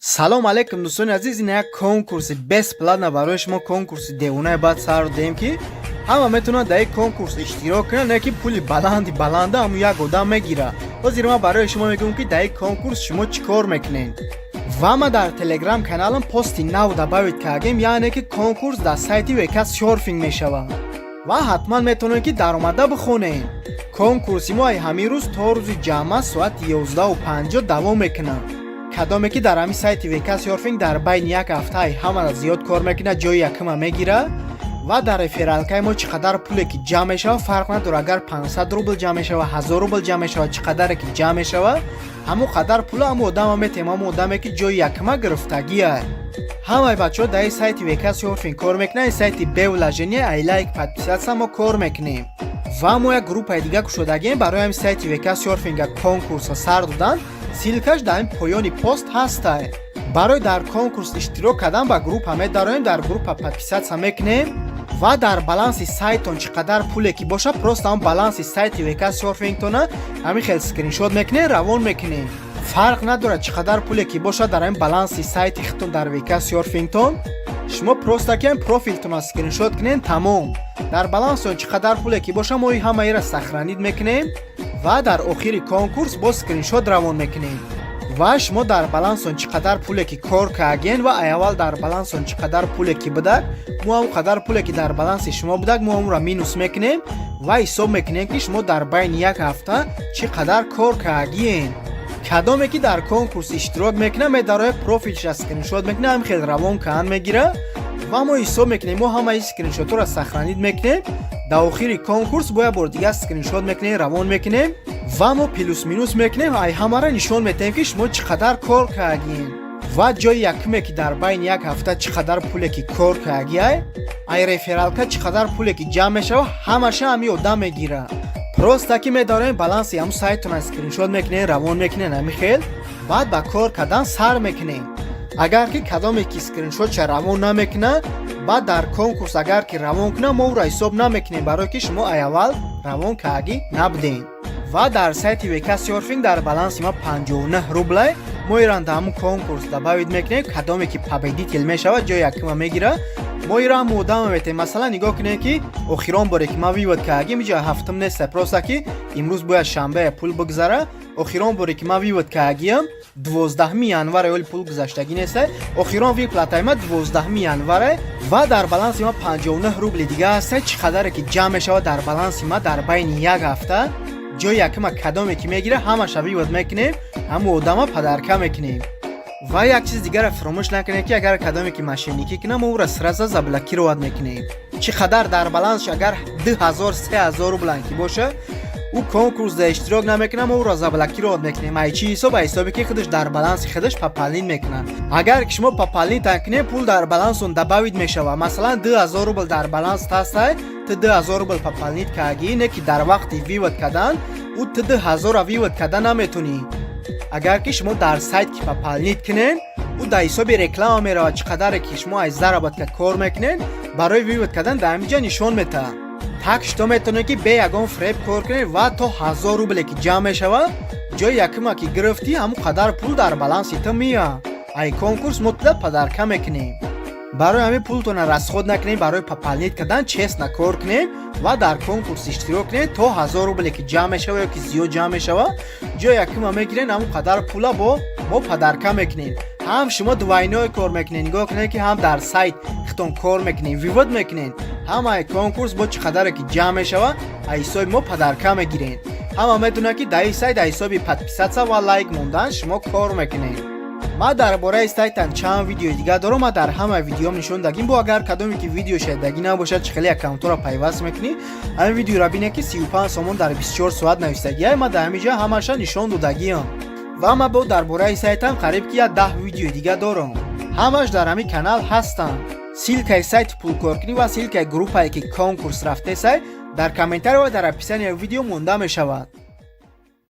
Салом алейкум, дӯстони азиз! Ин як конкурси бесплатно барои шумо, конкурси девонаи баъд сар додем, ки ҳама метавонад дар ин конкурс иштирок кунад, не ки пули баланди баланда ҳамун як одам мегирад. Ҳозир ман барои шумо мегӯям, ки дар ин конкурс шумо чӣ кор мекунед. Ва ма дар телеграм каналам пости нав добавить кардем, яъне ки конкурс дар сайти ВК Серфинг мешавад ва ҳатман метавонед, ки даромада бихонед. Конкурси мо ай ҳамин рӯз то рӯзи ҷамъа соати 11:50 давом мекунад. Кадоме ки дар ҳамин сайти ВК Серфинг дар байни як ҳафтаи ҳамара зиёд кор мекунад, ҷои якума мегирад. Ва дар рефералкаи мо чӣ қадар пуле ки ҷамъ мешавад, фарқ надорад, агар 500 рубл ҷамъ мешавад, 1000 рубл ҷамъ мешавад, чӣ қадаре ки ҷамъ мешавад, ҳамон қадар пула ҳамон одама метаҳем, ҳамон одаме ки ҷои якума гирифтагиа. Ҳамаи бачаҳо дар ин сайти ВК Серфинг кор мекунанд. Ин сайти бе вложения, ай лайк, подписаться мо кор мекунем. Ва мо як группаи дига кушодагием барои ҳамин сайти ВК Серфинга конкурса сар додан. Ссылкаш дар ин поёни пост ҳастай. Барои дар конкурс иштирок кардан ба группа медароем, дар группа подписаться мекунем ва дар баланси сайтон чӣ қадар пуле ки бошад, просто ҳамон баланси сайти ВК Серфингтона ҳамин хел скриншот мекунем, равон мекунем. Фарқ надорад, чӣ қадар пуле ки бошад дар ҳамин баланси сайти худтон дар ВК Серфингтон, шумо просто ки профилтонро скриншот кунем, тамом. Дар балансон чӣ қадар пуле ки боша, мо ҳамаиро сохранить мекунем ва дар охири конкурс боз скриншот равон мекунем. Ва шумо дар балансон чӣ қадар пуле ки кор карген ва аввал дар балансон чӣ қадар пуле ки будак, мо ҳамон қадар пуле ки дар баланси шумо будак, мо ҳамонро минус мекунем ва ҳисоб мекунем, ки шумо дар байни як ҳафта чӣ қадар кор кардиен. Кадоме ки дар конкурс иштирок мекунад, медарояд, профилша скриншот мекунад, ҳам хел равон каан мегирад ва мо ҳисоб мекунем. Мо ҳамаи скриншотҳоро сохранить мекунем, дар охири конкурс бо як бор дигар скриншот мекунем, равон мекунем ва мо плюс-минус мекунем, ай ҳамаро нишон метаҳем, ки шумо чӣ қадар кор кардиен. Ва ҷои якуме ки дар байни як ҳафта чӣ қадар пуле ки кор кардиай, ай рефералка чӣ қадар пуле ки ҷамъ мешавад, ҳамаша ҳами одам мегирад. Просто ки медорем, баланси ҳамун сайтона скриншот мекунем, равон мекунем, ҳами хел баъд ба кор кардан сар мекунем. Агар ки кадоме ки скриншотша равон намекунад, баъд дар конкурс агар ки равон кунад, мо ӯро ҳисоб намекунем, барое ки шумо ай аввал равон кардӣ набудем. Ва дар сайти ВК Серфинг дар баланси ма 59 рублай. Мо иран дар ҳамун конкурс добавить мекунем. Кадоме ки победитель мешавад, ҷои якума мегирад, мо ира ҳамун одама метаҳем. Масалан, нигоҳ кунем, ки охирон боре ки ман вывод кардагим, иҷа ҳафтум неста, просто ки имрӯз бояд шанбе пул бигзара. Охирон боре ки ман вывод кардагиам, 12 январе, оли пул гузаштагӣ неста. Охирон выплатаи ма 12 январе ва дар баланси ма 59 рубли дига ҳаста. Чӣ қадаре ки ҷамъ мешавад дар баланси ма дар байни як ҳафта, ҷои якума кадоме ки мегирад, ҳамаша вывод мекунем, ҳамун одама подарка мекунем. Ва як чиз дигарро фаромӯш накунем, ки агар кадоме ки мошенникӣ кунад, мо ӯро сразу заблокировать мекунем. Чӣ қадар дар балансш агар 2000, 3000 рублан ки боша, ӯ конкурс да иштирок намекунад, мо ӯро заблокировать мекунем. Ай чӣ ҳисоб? Ай ҳисобе ки худаш дар баланси худаш пополнить мекунад. Агар ки шумо пополнить кунед, пул дар балансон добавить мешавад. Масалан, 2000 рубл дар баланс ҳастай, ту 2000 рубл пополнить кардӣ, не ки дар вақти вывод кардан ӯ ту 2000-ра вывод карда наметонӣ. Агар ки шумо дар сайт ки пополнить кунед, ӯ дар ҳисоби реклама меравад. Чӣ қадаре ки шумо аз заработка кор мекунед, барои вывод кардан дар ҳамин ҷа нишон метаҳад. Так что метавонед, ки бе ягон фреб кор кунед ва то 1000 рубле ки ҷамъ мешавад, ҷои якума ки гирифтӣ, ҳамон қадар пул дар баланси ту меяд. Ай конкурс мо туда подарка мекунем. Барои ҳамин пултонро расход накунед барои пополнить кардан, честно кор кунед ва дар конкурс иштирок кунед. То 1000 рубле ки ҷамъ мешавад ё ки зиёд ҷамъ мешавад, ҷои якума мегиред, ҳамон қадар пула бо мо подарка мекунем. Ҳам шумо двойной кор мекунед, нигоҳ кунед, ки ҳам дар сайт хитон кор мекунед, вывод мекунед, ҳамаи конкурс бо чӣ қадаре ки ҷамъ мешавад, аз ҳисоби мо подарка мегиред. Ҳама медонад, ки дар ин сайт аз ҳисоби подписаться ва лайк мондан шумо кор мекунед. Ман дар бораи сайтам чанд видеои дигар дорам, ман дар ҳама видеом нишон дагим. Бо агар кадоме ки видео шайдагӣ набошад, чӣ хеле аккаунтҳоро пайваст мекунӣ, ҳамин видеоро бинед, ки 35 сомон дар 24 соат нависагиай. Ман дар ҳамин ҷо ҳамаша нишон додагиам. Ва ман бо дар бораи сайтам қариб ки як 10 видеои дига дорам, ҳамаш дар ҳамин канал ҳастанд. Ссылкаи сайти пулкоркунӣ ва ссылкаи группае ки конкурс рафтесай, дар комментарий ва дар описанияи видео монда мешавад.